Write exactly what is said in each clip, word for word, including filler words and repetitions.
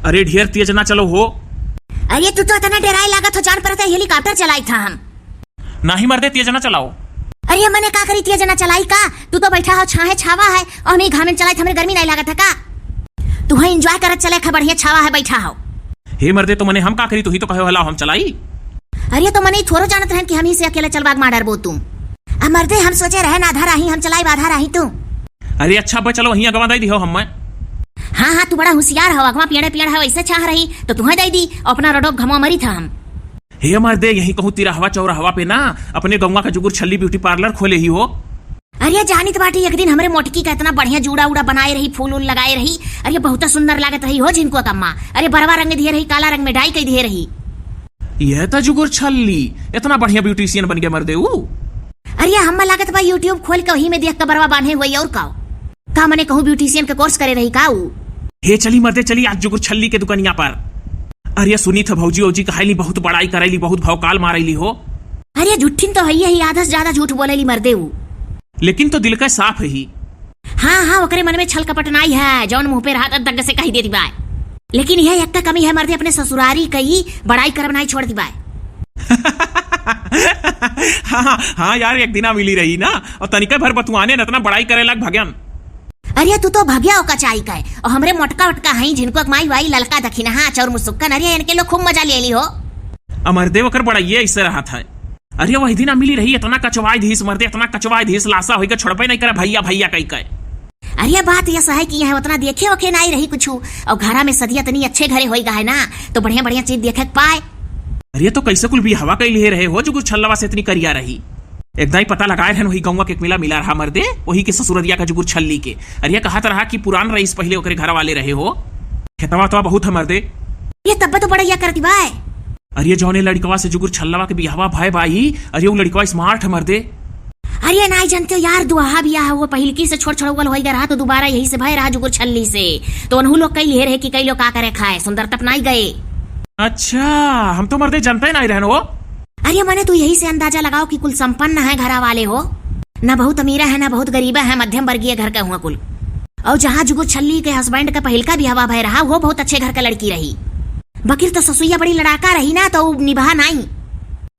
अरे ढेर तेज ना चलो हो। अरे तू तो इतना डेराए लागत हो, जान परत है हेलीकॉप्टर चलाई था हम। नाही मर्दे, तेज ना चलाओ। अरे मने का करी, तेज ना चलाई का? तू तो बैठा हो छाहे छावा है, और हमें घामे में चलाई था, हमरे गर्मी नाही लागत है का? तू है enjoy करत चले खा, बढ़िया छावा है बैठा हो। हे मर्दे, तो मने हम का करी, तू ही तो कहे हो हलाओ हम चलाई। अरे तो मने थोड़ो जानत रहन कि हम ही से अकेले चलबाग मार डरबो तू। आ मर्दे हम सोचे रहन आधा राही हम चलाई आधा राही तू। अरे अच्छा बे, चलो वहीं अगवा दई दिहो हम। हाँ हाँ, तू बड़ा होशियार हो, अगवा पेड़े पेड़ है वैसे छाह रही तो तुहे दई दी, अपना रोडो घमवा मरी था हम। हे मर्दे, यहीं कहूँ तिरहवा चौराहवा पे ना अपने गौवा का जुगुर छल्ली beauty parlour खोले ही हो। अरे जानित बाटी, एक दिन हमरे मोटकी का इतना बढ़िया जूड़ा उड़ा बनाए रही, फूल उल लगाए रही। अरे बहुत सुंदर लागत रही हो झिनको कम्मा। अरे बरवा रंग दिए रही, काला रंग में dye कई दिए रही। यह तो जुगुर छल्ली इतना बढ़िया beautician बन गया मर्दे ऊ। अरे हम्मा लागत बा YouTube खोल के वही में देख के बरवा बांधे हुई और का। का मने कहूँ beautician के course करे रही का ऊ? हे चली मर्दे चली, आज जुगुर छल्ली के दुकनिया पर। अरे सुनी था भौजी ओजी कहली बहुत बड़ाई करैली, बहुत भौकाल मारैली हो। अरे झूठिन तो है ही, आधा से ज्यादा झूठ बोलेली मर्दे ऊ। लेकिन तो दिल का साफ है ही। हाँ हाँ, ओकरे मन में छल कपट नाई है, जौन मुंह पे रहा दग्ग से कही देती बाय। लेकिन यह एक कमी है मर्दे, अपने ससुरारी कई बड़ाई करब नाई छोड़ दी बाय। हाँ, हाँ, हाँ यार, एक दिना मिली रही ना, और तनिका भर बतुआने न इतना बड़ाई करे लाग भगन। अरे तू तो भगिया ओका चाई का है, और हमरे मोटका ओटका हई जिनको माई वाई ललका दखिनहा चौर मुसुक्कन, अरे इनके लोग खूब मजा ले ली हो। अमरदेव ओकर बड़ाइये ऐसे रहत है। अरे वही दिना मिली रही, इतना कचवाई धीस मर्दे, इतना कचवाई धीस, लासा होई के छोड़बे नहीं करे भैया भैया कही के। अरे बात यह है कि यहाँ उतना देखे ओखे नाई रही कुछ, और घरा में सदिया तनी अच्छे घरे होई गा है ना, तो बढ़िया बढ़िया चीज देखे के पाए। अरे तो कैसे कुल बियाहवा कैली है रहे हो जुगुर छल्लवा से इतनी करिया रही? एक दाई पता लगाए रहन, वही गौवा के एक मिला मिला रहा मर्दे, वही के ससुररिया का जुगुर छल्ली के। अरे कहत रहा कि पुरान रईस पहले ओकरे घर वाले रहे हो, खेतवा तो बहुत है मर्दे। ये तब्बे तो बड़ैया करती बाय। अरे जौने लड़कवा से जुगुर छल्लवा के बियाहवा भय बाई, अरे वो लड़कवा smart है मर्दे। अरे नाई जानते हो यार, दुआहा बियाह हुआ पहिलकी से छोड़ छोड़ उगल होई गा रहा, तो दोबारा यही से भय रहा जुगुर छल्ली से। तो उन्हू लोग कई लिहे रहे कि कई लोग का करे खाए, सुंदर तप नाई गए। अच्छा, हम तो मर्दे जानते नाई रहन हो। अरे मने तू यही से अंदाजा लगाओ कि कुल संपन्न है घरा वाले हो, ना बहुत अमीरा है ना बहुत गरीबा है, मध्यम वर्गीय घर का हुआ कुल। और जहाँ जुगुर छल्ली के husband का पहिलका बियाहवा भय रहा, वो बहुत अच्छे घर का लड़की रही। बकिर तो ससुइया बड़ी लड़ाका रही ना, तो उ निभा नाई।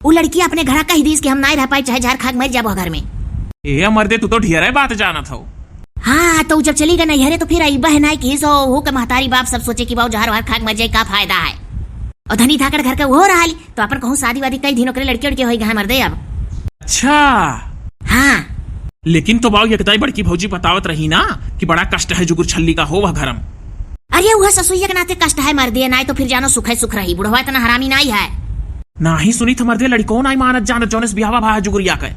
उ लड़की अपने घरा कही दीस कि हम नाई रह पाई, चाहे जहर खा के मर जाबो घर में। ए मर्दे, तू तो ढेरे बात जानत हो। हाँ, तो उ जब चली गई नैहरे तो फिर अइबा है नाई कि सो हो के महतारी बाप सब सोचे कि बाऊ जहर वहर खा के मर जाए, का फायदा है। और धनी धाकड़ घर के वो रहली, तो अपन कहूँ शादी वादी कई दिन ओकरे लड़के उड़के होई गए मर्दे अब। अच्छा। हाँ। लेकिन तो बाऊ यकदाई बड़की भौजी बतावत रही ना कि बड़ा कष्ट है जुगुर छल्ली का हो वह घरम। अरे वह ससुइया के नाते कष्ट है मर्दे, नाई तो फिर जानो सुख है सुख रही, बुढ़वा इतना हरामी नाई है। नाही सुनी था मर्दे, लड़को नाई मानत जानत जौने से बियाहवा भा है जुगुरिया के।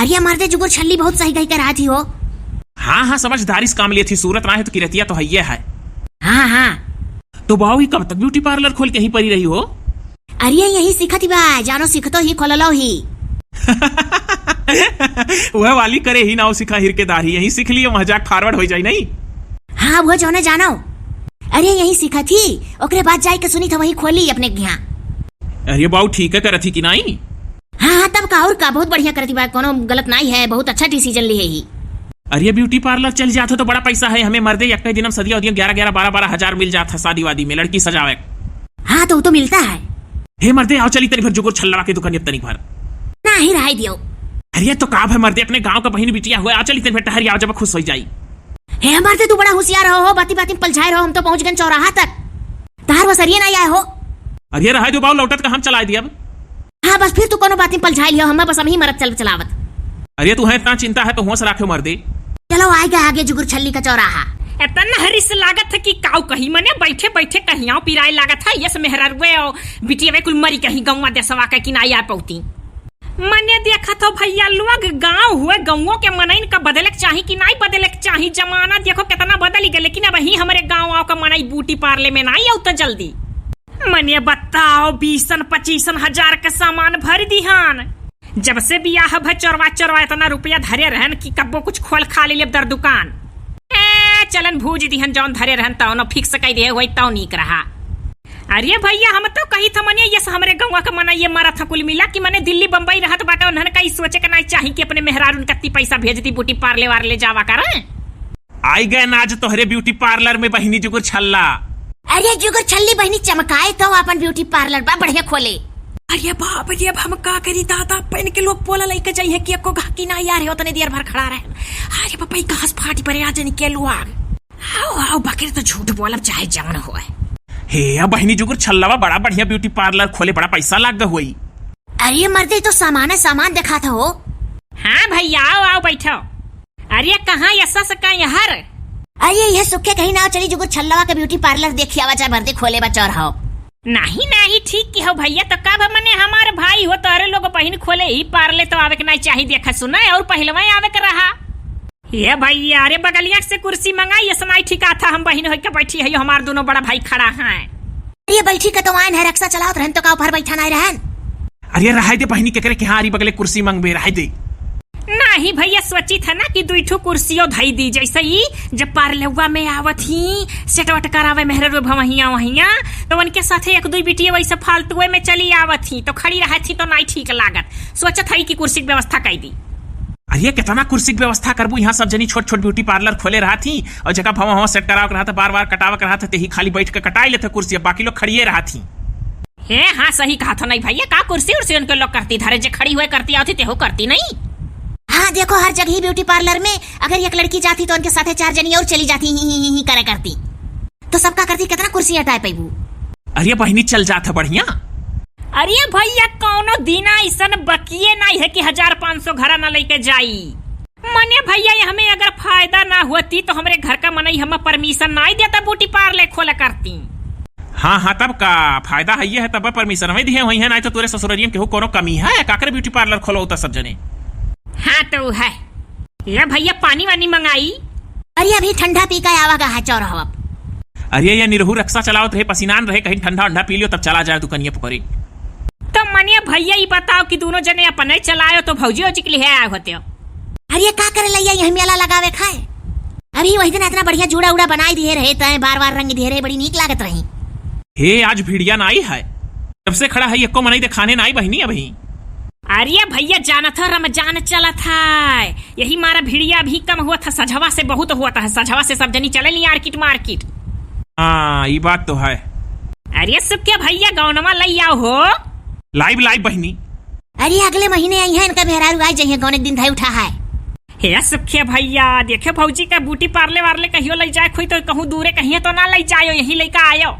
अरे मर्दे जुगुर छल्ली बहुत सही गई के रहा थी हो। हाँ हाँ, समझदारी से काम लिए थी, सूरत ना है तो किरतिया तो है ये है। हाँ हाँ। तो बाऊ, ई कब तक beauty parlour खोल के ही परी रही हो? अरे यही सीखत ही बा, जानो सीखतो ही खोललो ही। वह वाली करे ही नाव सीखा हिरकेदार ही, यही सीख लिए मजाक forward हो जाई नहीं। हाँ वो जौने जानो। अरे यही सीखत ही, ओकरे बाद जाए के सुनी था वही खोली अपने के यहाँ। अरे बाऊ, ठीक है करत ही कि नहीं? हाँ हाँ, तब का और का, बहुत बढ़िया करत ही बा, कोनो गलत नाई है, बहुत अच्छा decision लिए ही। अरे beauty parlour चल जात हो तो बड़ा पैसा है, हमें मर्दे एक दिन हम सदिया उदिया ग्यारह ग्यारह बारह बारह हजार मिल जात है शादी वादी में लड़की सजावे। हाँ तो वो तो मिलता है। हे मर्दे, आओ चली तनी भर जुगुर छल्लवा के दुकान अब तनी भर। नाही रहाई दियो। अरे तो का है मर्दे, अपने गांव का बहिन बिटिया हुआ, आओ चली तनी भर टहरी आओ जब खुश हो जाई। हे मर्दे, तू बड़ा होशियार हो, हो बाती बाती में पलझाए रहो, हम तो पहुंच गए चौराहा तक। तार वसरिये ना आए हो। अरे रहाई दो बाऊ, लौटत का हम चलाए दियब। हाँ बस फिर तू कोनो बात में पलझाई लियो, हमें बस हम ही मरत चल चलावत। अरे तू है इतना चिंता है तो होश रखे मर्दे। चलो आएगा आगे जुगुर छल्ली का चौराहा। इतना हरिस लागत है कि काऊ कही मने बैठे बैठे कहियाओ पिराए लागत है, यस मेहररुए और बिटियवे कुल मरी कहीं गौवा देसवा के कि नाई आ पौती। मने देखत हो भैया लोग, गांव हुए, गांवों के मनइन का बदले के चाही कि नाई बदले के चाही? जमाना देखो कितना बदल गया, लेकिन अब ही हमरे गांव आव का मनई beauty parlour में नाई आउत जल्दी। मने बताओ, बीसन पच्चीसन हजार के सामान भर दिहान। जब से बियाह भय चोरवा चोरवा इतना रुपया धरे रहन कि कब्बो कुछ खोल खा ले लेब दर दुकान। ए, चलन भूज दिहन, जौन धरे रहन तौन fix कई दे होई तौ नीक रहा। अरे भैया, हम तो कही था मने यस हमरे गौवा के मनई ये मरत ह कुल मिला कि मने दिल्ली बम्बई रहत बाटे, उन्हन का ई सोचे के नाई चाही कि अपने मेहरारून कत्ती पैसा भेज दी beauty parlour वाले जावा करें। आई गए ना आज तोहरे beauty parlour में बहिनी जुगुर छल्ला। अरे जुगुर छल्ली बहिनी, चमकाए तो आपन beauty parlour बा बढ़िया खोले। अरे बाप रे, अब हम का करी दादा, पहन के लोग पोला लइके जाई है कि एको गहकी ना यार है, उतने देर भर खड़ा रहे। अरे बापा, ई कहाँ से फाटी परे आ जनी के लुआग। आओ, आओ, बकरी तो झूठ बोलब चाहे जवन होए। हे, अब बहिनी जुगुर छल्लवा बड़ा बढ़िया beauty parlour खोले, बड़ा पैसा लाग होई। अरे मर्दे, तो सामान है, सामान दिखात हो। हाँ भैया, आओ, आओ, बैठो। अरे कहाँ यशस का यहर? अरे यह सुखे कहीं ना, चली जुगुर छल्लवा के beauty parlour देखी आवा, चाहे मर्दे खोले बा चौराहो। नहीं, नहीं, ठीक की हो भैया, तो कब मने हमार भाई हो, तोहरे लोग बहिन खोले ही parlour तो आवे के नहीं चाही, देखा सुना और पहलवा आवे के रहा। ये भैया, अरे बगलिया से कुर्सी मंगाई, ऐसा नहीं ठीक था, हम बहिन होके बैठी है, हमार दोनों बड़ा भाई खड़ा है। अरे बैठी के तो आन है, रक्सा चलावत रहन तो का ऊपर बैठा नहीं रहन? अरे रहाई दे बहिनी, केकरे के हाँ अरी बगले कुर्सी मंगबे, रहाई दे। नहीं भैया, सोची था ना कि दुई ठो कुर्सियों धई दी, जैसे ही जब पार्लरवा में आवत ही, सेट वट करावे मेहररुआ भवहिया वहिया, तो उनके साथे एक दुई बिटिया वैसे फालतुए में चली आवत ही, तो खड़ी रहत ही तो नहीं ठीक लागत। सोचत हई कि कुर्सी के व्यवस्था कई दी। अरे, केतना कुर्सी के व्यवस्था करबू? यहाँ सब जनी छोट छोट beauty parlour खोले रहत ही, और जगह भवा हवा सेट करावे के रहत, बार बार कटावे के रहत, तेही खाली बैठ के कटाई लेते कुर्सी, अब बाकी लोग खड़िए रहत ही। हे, हाँ, सही कहत हो। नहीं भैया, का कुर्सी उर्सी उनके लोग करती धरे, जे खड़ी हुए करती आवत ही, तेहू करती नहीं। हाँ, देखो, हर जगह ही beauty parlour में अगर एक लड़की जाती तो उनके साथे चार जनी और चली जाती, ही, ही, ही, ही करे करती। तो सबका करती केतना कुर्सी हटाए पैबू? अरे बहिनी, चल जात है बढ़िया। अरे भैया, कौनो दिन ऐसन बकिए नहीं है कि हजार पाँच सौ घरा ना लेके जाई। मने भैया, ये हमें अगर फायदा ना होती तो हमरे घर का मनई हमें permission नहीं देता beauty parlour खोला करती। हाँ, हाँ, तब का फायदा है, ये है तब permission हमें दिए हुई है, नहीं तो तोरे ससुररियन केहू कोनो कमी है, काकर beauty parlour खोलो उतर सब जने। हाँ, तो है। ये भैया, पानी वानी मंगाई? अरे, अभी ठंडा पी के आवा गा है चौराहा। अरे, ये निरहू रक्सा चलावत रहे, पसीनान रहे, कहीं ठंडा उंडा पी लियो, तब चला जाए दुकनिया पुकरी। तो मनिया भैया, ई बताओ कि दोनों जने अपने चलायो तो भौजी ओजी के लिए आए होते हो? अरे, का करे लैया, यही मेला लगावे खाए। अभी वही दिन इतना बढ़िया जूड़ा उड़ा बनाई दिए रहे, तय बार बार रंग दिए रहे, बड़ी नीक लागत रही। हे, आज भिड़िया नाई है, जब से खड़ा है, एको मनई देखाने नाई बहिनी अबही। अरे भैया, जानत ह, रमजान चलत है, यही मारा भिड़िया भी कम हुआ था, सझवा से बहुत हुआ था, सझवा से सब जनी चले ली मार्केट, मार्केट। हाँ, ई बात तो है। अरे सुखे भैया, गौनवा लई आओ हो। लाइब, लाइब बहिनी। अरे अगले महीने आई है, इनका मेहरारू आ जाइए, गौने के दिन धाई उठा है। हे सुखे भैया, देखे भौजी का beauty parlour वार्ले कहियो लई जाए खोई तो कहूँ दूरे कहिए तो ना लई जायो, यही लइका आयो।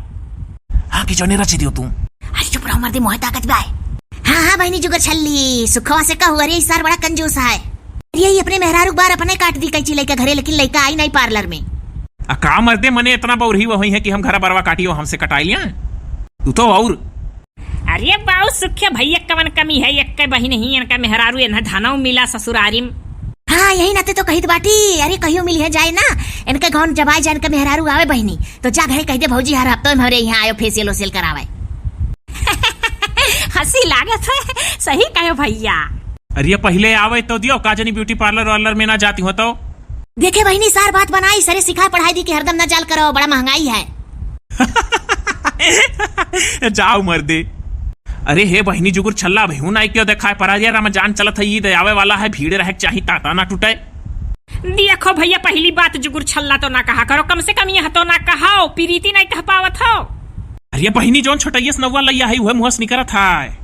हाँ, कि जौने रच दियो तू। अरे चुप रहो मर्दे, मोहे ताकत बा। हाँ, हाँ, बहिनी जुगर छल्ली, सुखवा से कहू, अरे ई सार बड़ा कंजूस है। अरे ई अपने मेहरारू के बार अपने काट दी कैंची लइका घरे, लेकिन लइका आई नहीं parlour में। आ का मर्दे, मने इतना बौरही हुई है कि हम घरा बरवा काटियो, हमसे कटाई लिया? तू तो और अरे बाऊ सुखे भैया, कवन कमी है, एक बहिन ही, इनका मेहरारू, इन्हें धनौ मिला ससुरारी में। हाँ, यही नाते तो कहित बाटी, अरे कहियो मिली है जाए ना, इनके गौन जबाई जाए, इनका मेहरारू आवे बहिनी, तो जा घरे कह दे, "भौजी हर हफ्ते में हमरे यहाँ आयो facial ओशियल करावे।" हंसी लागत है, सही कहो भैया। अरे पहिले आवे तो दियो, का जनी beauty parlour वार्लर में ना जाती हो तो। देखे बहिनी, सार बात बनाई, सरे सिखाए पढ़ाई दी कि हरदम ना जाल करो, बड़ा महंगाई है। जाओ मर्दे। अरे हे बहिनी जुगुर छल्ला, अबहियो नाई क्यों देखाए परा, ये रमजान चलत है, ईद आवे वाला है, भीड़ रहे के चाही, ताता ना टूटे। देखो भैया, पहली बात जुगुर छल्ला तो ना कहा करो, कम से कम यह तो ना कहो, प्रीति नहीं कह पावत हो। अरे बहिनी, जौन छोटैया से नौवा लैया है, उहे मुँह से निकरत है।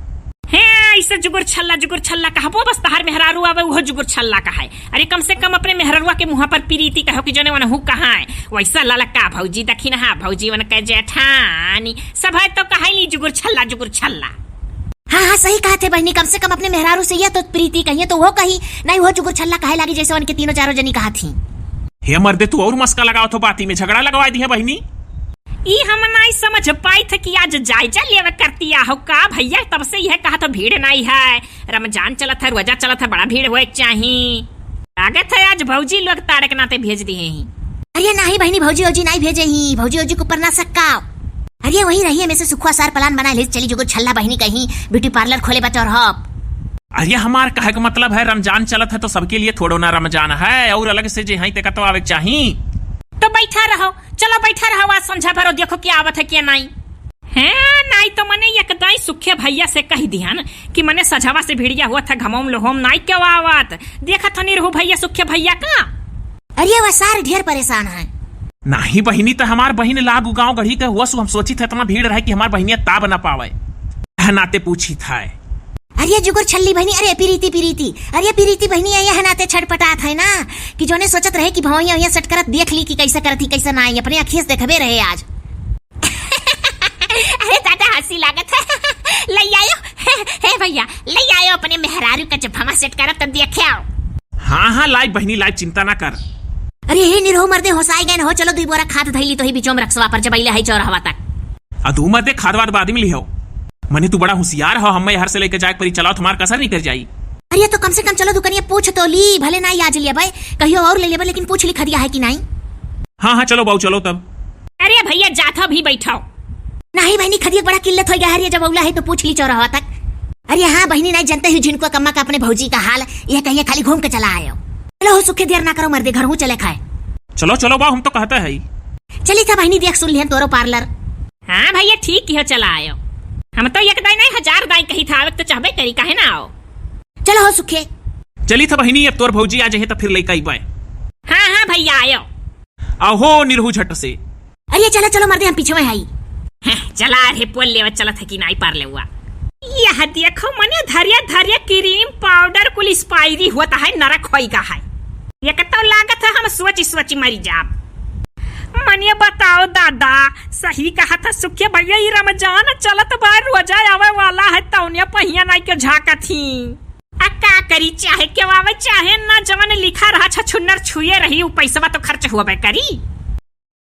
हे, ऐसे जुगुर छल्ला, जुगुर छल्ला कहबो, बस तहार मेहरारू आवे, उहो जुगुर छल्ला कहाए। अरे, कम से कम अपने मेहररुआ के मुँह पर प्रीति कहो कि जौने वनहु कहाए। वैसा ललका भौजी दखिनहा भौजी, वनके जेठानी, सब है तो कहाई ली जुगुर छल्ला, जुगुर छल्ला। हाँ, हाँ, सही कहत है बहिनी, कम से कम अपने मेहरारू से यह तो प्रीति कहिए तो वो कही, नहीं वो जुगुर छल्ला कहे लागी, जैसे उनके तीनों चारों जनी कहा थी। हे मर्दे, तू और मस्का लगावत हो बाती में, झगड़ा लगवा दी है बहिनी। ई हम नाई समझ पाई थे कि आज जायजा लेवे करती आहो का भैया, तब से यह कहा तो भीड़ नाई है, रमजान चलत है, रोजा चलत है, बड़ा भीड़ होए के चाही। लागत है आज भौजी लोग तारे के नाते भेज दिए ही। अरे नाही बहिनी, भौजी ओजी नाई भेजे ही, भौजी ओजी के ऊपर ना सक्का। अरे वही रहिए में से सुखुआ सार plan बना ले, चली जुगुर छल्ला बहिनी कहीं beauty parlour खोले बा चौराहा। अरे हमार कहे का मतलब है रमजान चलत है तो सबके लिए थोड़ो ना रमजान है, और अलग से जे हैं तेका तो आवे के चाही। तो बैठा रहो, चलो बैठा रहो, आज संझा भरो देखो क्या आवत है क्या नाई। हैं, नाई तो मने एक दाई सुखे भैया से कह दिहन कि मने सझवा से भिड़िया हुआ था, घमौम लोहोम नाई क्यों आवत। देखत हनी रहू भैया सुखे भैया का। अरे वह सार ढेर परेशान है। नाही बहिनी, त हमार बहिन लागू गाँव गढ़ी के हुआ सु, हम सोचित है इतना भीड़ रहे कि हमार बहिनिया ताब न पावे। यह नाते पूछित है। अरे जुगुर छल्ली बहिनी, अरे पीरीती पीरीती, अरे पीरीती बहिनी, यह नाते छटपटात है ना कि जोने सोचत रहे कि भौया वैया सट करत देख ली कि कैसे करत ही कैसे ना आई, अपने अखिए से देखबे रहे आज। अरे दादा हंसी लागत है। ले आयो, हे भैया, ले आयो अपने मेहरारू का जब हम सट करत तब देखे आओ। हाँ हाँ लाइव बहिनी लाइव, चिंता ना कर। अरे हे निरहू मर्दे होसाई गए न हो, चलो दुई बोरा खाद धैली तो ही बिचोम रक्सवा पर जब अइले है चौराहवा तक। आ तू मर्दे खाद वाद बाद में लिहो, मने तू बड़ा होशियार हो, हमें हर से लेके जाए परी, चलाओ तुम्हार कसर नहीं कर जाई। अरे तो कम से कम चलो दुकनिया पूछ तो ली, भले ना आज लिया भाई, कहियो और ले लेबे लेकिन पूछ ली खदिया है कि नहीं। हाँ हाँ चलो बाऊ चलो तब। अरे भैया जात हो भी बैठाओ। नहीं बहिनी खदिया बड़ा किल्लत हो गया है, जब अउला है तो पूछ ली चौराहवा तक। अरे हाँ बहिनी नहीं जनते ही झिनको कम्मा का अपने भौजी का हाल, यह कहिए खाली घूम के चला आयो। चलो हो सुखे देर ना करो मर्दे, घर हूँ चले खाए। चलो चलो बाऊ हम तो कहते है। चली था बहिनी देख सुन लिहन तोरो पार्लर। हाँ भैया ठीक किहो चला आयो। हम तो एक दाई नहीं हजार दाई कही था, आवक तो चाहबे करी काहे ना आओ। चलो हो सुखे। चली था बहिनी अब तोर भौजी आ जाए तो फिर लेके आई बाय। हाँ हाँ भैया आयो। आहो निरहू झट से। अरे चलो चलो मर्दे हम पीछे में आई। हैं, चला रे पोल लेवा चलत है कि नाई पार लेवा। यह देखो मने धरिया धरिया क्रीम पाउडर कुल एक्सपायरी होता है, नरक होई का है। ये कतो लागत है हम सोची सोची मरी जाब। मने बताओ दादा, सही कहा था सुखे भैया, ई रमजान चलत बा, रोजा आवे वाला है, तौने पहिया नाई के झाकत ही। आ का करी, चाहे केवावे, चाहे ना, जवन लिखा रहा छछुन्नर छुए रही, उ पैसवा तो खर्च होबे करी।